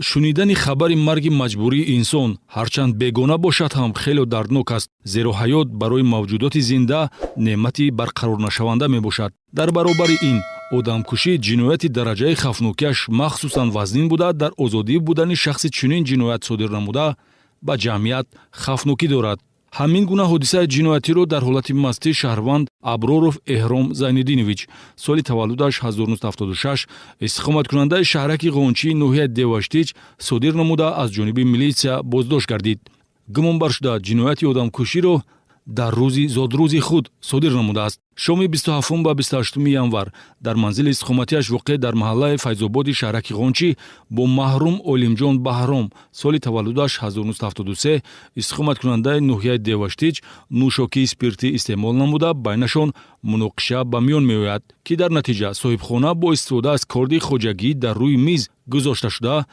Шунидани хабари марги маҷбурии инсон, ҳарчанд бегона бошад ҳам, хеле дарднок аст, зеро ҳаёт барои мавҷудоти зинда неъмати барқарорнашаванда мебошад. Дар баробари ин, одамкушӣ ҷинояти дараҷаи хавфнокиаш махсусан вазнин буда, дар озодӣ будани шахси чунин ҷиноят содир намуда ба ҷамъият хавфнокӣ дорад. Ҳамин гуна ҳодисаи ҷиноятиро дар ҳолати мастӣ шаҳрванд Аброров Эҳром Зайниддинович, соли таваллудаш 1976, истиқоматкунандаи шаҳраки Ғончии ноҳияи Деваштич, содир намуда, аз ҷониби милитсия боздошт гардид. Гумонбар шуда ҷинояти одамкуширо дар рӯзи зодрӯзи худ содир намудааст. Шоми 27 ба 28 январ дар манзили истиқоматиаш, воқеъ дар маҳаллаи Файзободи шаҳраки Ғончӣ, бо маҳрум Олимҷон Баҳром, соли таваллудаш 1973, истиқоматкунандаи ноҳияи Деваштич, нӯшокии спиртӣ истеъмол намуда, байнашон муноқиша ба миён меояд, ки дар натиҷа соҳибхона бо истифода аз корди хоҷагӣ дар рӯи миз гузошта шуда